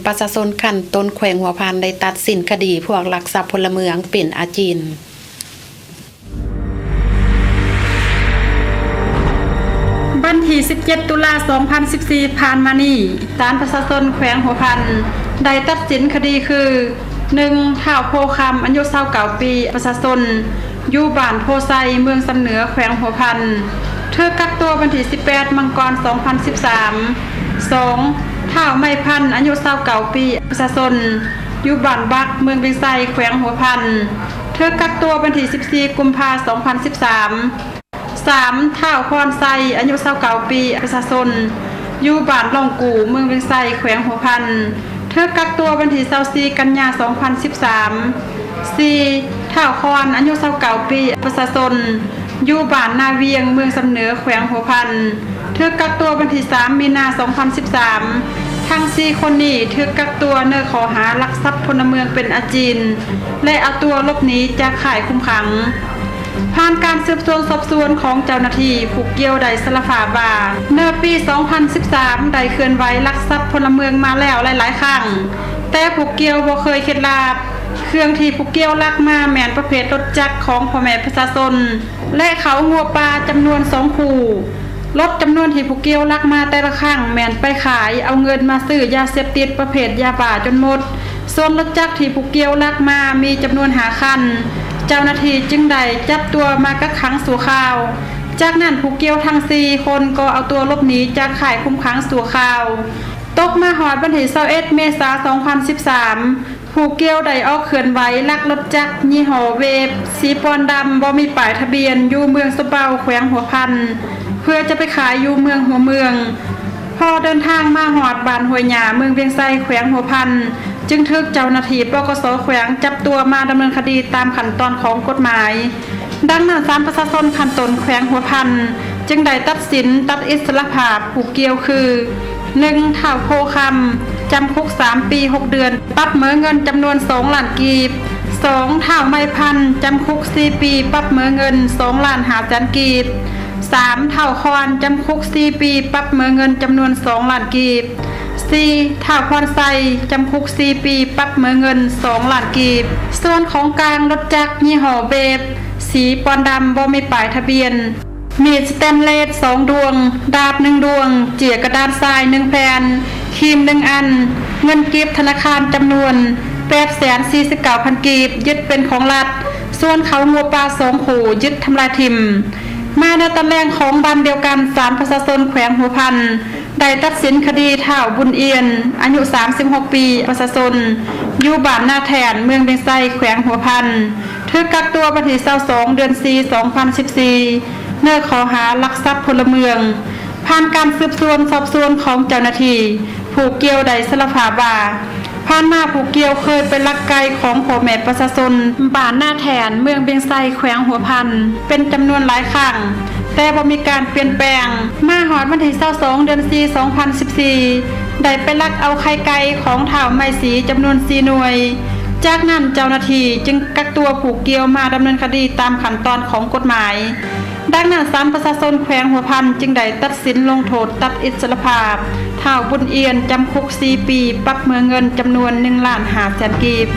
ປະຊາຊົນຂັ້ນຕົ້ນແຂວງຫົວພັນໄດ້ຕັດສິນຄະດີພວກລັກຊັບພົນລະເມືອງເປັນອາຈິນ. ວັນທີສິບເຈັດ ຕຸລາ ສອງພັນສິບສີ່ ຜ່ານມານີ້, ສານປະຊາຊົນແຂວງຫົວພັນໄດ້ຕັດສິນຄະດີຄື ໜຶ່ງ ທ້າວ ໂພຄຳ ອາຍຸ ຊາວເກົ້າ ປີ ປະຊາຊົນ ຢູ່ບ້ານໂພໄຊ ເມືອງຊຳເໜືອ ແຂວງຫົວພັນ ຖືກກັກຕົວວັນທີສິບແປດ ມັງກອນ ສອງພັນສິບສາມ. ສອງ ທ້າວ ໄມພັນ ອາຍຸ ຊາວເກົ້າ ປີ ປະຊາຊົນ ຢູ່ບ້ານບັກ ເມືອງວຽງໄຊ ແຂວງຫົວພັນ ຖືກກັກຕົວວັນທີສິບສີ່ ກຸມພາ ສອງພັນສິບສາມ. ສາມ ທ້າວ ພອນໄຊ ອາຍຸ ຊາວເກົ້າ ປີ ປະຊາຊົນ ຢູ່ບ້ານລ່ອງກູ່ ເມືອງວຽງໄຊ ແຂວງຫົວພັນ ຖືກກັກຕົວວັນທີຊາວສີ່ ກັນຍາ ສອງພັນສິບສາມ. ສີ່ ທ້າວ ຄອນ ອາຍຸ ຊາວເກົ້າ ປີ ປະຊາຊົນ ຢູ່ບ້ານນາວຽງ ເມືອງຊຳເໜືອ ແຂວງຫົວພັນ ຖືກກັກຕົວວັນທີສາມ ມີນາ ສອງພັນສິບສາມ. ທັງສີ່ຄົນນີ້ຖືກກັກຕົວໃນຂໍ້ຫາລັກຊັບພົນລະເມືອງເປັນອາຈິນ ແລະ ເອົາຕົວຫຼົບໜີຈາກຄ້າຍຄຸມຂັງ. ຜ່ານການສືບສວນສອບສວນຂອງເຈົ້າໜ້າທີ່, ຜູ້ກ່ຽວໄດ້ສາລະພາບວ່າ ເມື່ອປີ ສອງພັນສິບສາມ ໄດ້ເຄື່ອນໄຫວລັກຊັບພົນລະເມືອງມາແລ້ວຫຼາຍໆຄັ້ງ, ແຕ່ຜູ້ກ່ຽວບໍ່ເຄີຍເຄັດລາບ. ເຄື່ອງທີ່ຜູ້ກ່ຽວລັກມາແມ່ນປະເພດລົດຈັກຂອງພໍ່ແມ່ປະຊາຊົນ ແລະ ເຂົ້າງົວປ່າຈຳນວນສອງຄູ່. ລົດຈຳນວນທີ່ຜູ້ກ່ຽວລັກມາແຕ່ລະຄັ້ງແມ່ນໄປຂາຍເອົາເງິນມາຊື້ຢາເສບຕິດປະເພດຢາບ້າຈົນໝົດ. ສ່ວນລົດຈັກທີ່ຜູ້ກ່ຽວລັກມາມີຈຳນວນຫ້າຄັນ, ເຈົ້າໜ້າທີ່ຈຶ່ງໄດ້ຈັບຕົວມາກັກຂັງຊົ່ວຄາວ. ຈາກນັ້ນຜູ້ກ່ຽວທັງສີ່ຄົນກໍເອົາຕົວຫຼົບໜີຈາກຄ້າຍຄຸມຂັງຊົ່ວຄາວ. ຕົກມາຮອດວັນທີຊາວເອັດ ເມສາ ສອງພັນສິບສາມ ຜູ້ກ່ຽວໄດ້ອອກເຄື່ອນໄຫວລັກລົດຈັກຍີ່ຫໍ້ເວບ ສີປອນດຳ ບໍ່ມີປ້າຍທະບຽນ ຢູ່ເມືອງຊະເບົາ ແຂວງຫົວພັນ ເພື່ອຈະໄປຂາຍຢູ່ເມືອງຫົວເມືອງ. ພໍເດີນທາງມາຮອດບ້ານຫ້ວຍຫຍ້າ ເມືອງວຽງໄຊ ແຂວງຫົວພັນ ຈຶ່ງຖືກເຈົ້າໜ້າທີ່ ປກສ ແຂວງ ຈັບຕົວມາດຳເນີນຄະດີຕາມຂັ້ນຕອນຂອງກົດໝາຍ. ດັ່ງນັ້ນ, ສານປະຊາຊົນຂັ້ນຕົ້ນແຂວງຫົວພັນ ຈຶ່ງໄດ້ຕັດສິນຕັດອິດສະລະພາບຜູ້ກ່ຽວຄື ໜຶ່ງ ທ້າວ ໂພຄຳ ຈຳຄຸກສາມປີຫົກເດືອນ, ປັບເໝີເງິນຈຳນວນສອງລ້ານກີບ. ສອງ ທ້າວ ໄມພັນ ຈຳຄຸກສີ່ປີ, ປັບເໝີເງິນສອງລ້ານຫ້າແສນກີບ. ສາມ ທ້າວ ຄອນ ຈຳຄຸກສີ່ປີ, ປັບເໝີເງິນຈຳນວນສອງລ້ານກີບ. ສີ່ ທ້າວ ພອນໄຊ ຈຳຄຸກສີ່ປີ, ປັບເໝີເງິນສອງລ້ານກີບ. ສ່ວນຂອງກາງ, ລົດຈັກຍີ່ຫໍ້ເວບ ສີປອນດຳ ບໍ່ມີປ້າຍທະບຽນ, ມີດສະແຕນເລດສອງດວງ, ດາບໜຶ່ງດວງ, ເຈ້ຍກະດາດຊາຍໜຶ່ງແຜ່ນ, ຄີມໜຶ່ງອັນ, ເງິນກີບທະນາຄານຈຳນວນແປດແສນສີ່ສິບເກົ້າພັນກີບ ຍຶດເປັນຂອງລັດ. ສ່ວນເຂົາງົວປ່າສອງຄູ່ ຍຶດທຳລາຍຖິ້ມ. ມາໃນຕອນແລງຂອງວັນດຽວກັນ, ສານປະຊາຊົນແຂວງຫົວພັນ ໄດ້ຕັດສິນຄະດີທ້າວ ບຸນອຽນ ອາຍຸສາມສິບຫົກປີ ປະຊາຊົນ ຢູ່ບ້ານນາແທ່ນ ເມືອງວຽງໄຊ ແຂວງຫົວພັນ ຖືກກັກຕົວວັນທີຊາວສອງ ເດືອນສີ່ ສອງພັນສິບສີ່ ໃນຂໍ້ຫາລັກຊັບພົນລະເມືອງ. ຜ່ານການສືບສວນສອບສວນຂອງເຈົ້າໜ້າທີ່, ຜູ້ກ່ຽວໄດ້ສາລະພາບວ່າ ຜ່ານມາຜູ້ກ່ຽວເຄີຍໄປລັກໄກ່ຂອງພໍ່ແມ່ປະຊາຊົນບ້ານນາແທ່ນ ເມືອງວຽງໄຊ ແຂວງຫົວພັນ ເປັນຈຳນວນຫຼາຍຄັ້ງ, ແຕ່ບໍ່ມີການປ່ຽນແປງ. ມາຮອດວັນທີຊາວສອງ ເດືອນສີ່ ສອງພັນສິບສີ່ ໄດ້ໄປລັກເອົາໄຂ່ໄກ່ຂອງທ້າວໄມສີຈຳນວນສີ່ໜ່ວຍ. ຈາກນັ້ນເຈົ້າໜ້າທີ່ຈຶ່ງກັກຕົວຜູ້ກ່ຽວມາດຳເນີນຄະດີຕາມຂັ້ນຕອນຂອງກົດໝາຍ. ດັ່ງນັ້ນ, ສານປະຊາຊົນແຂວງຫົວພັນຈຶ່ງໄດ້ຕັດສິນລົງໂທດຕັດອິດສະລະພາບທ້າວ ບຸນອຽນ ຈຳຄຸກສີ່ປີ, ປັບເໝີເງິນຈຳນວນໜຶ່ງລ້ານຫ້າແສນກີບ.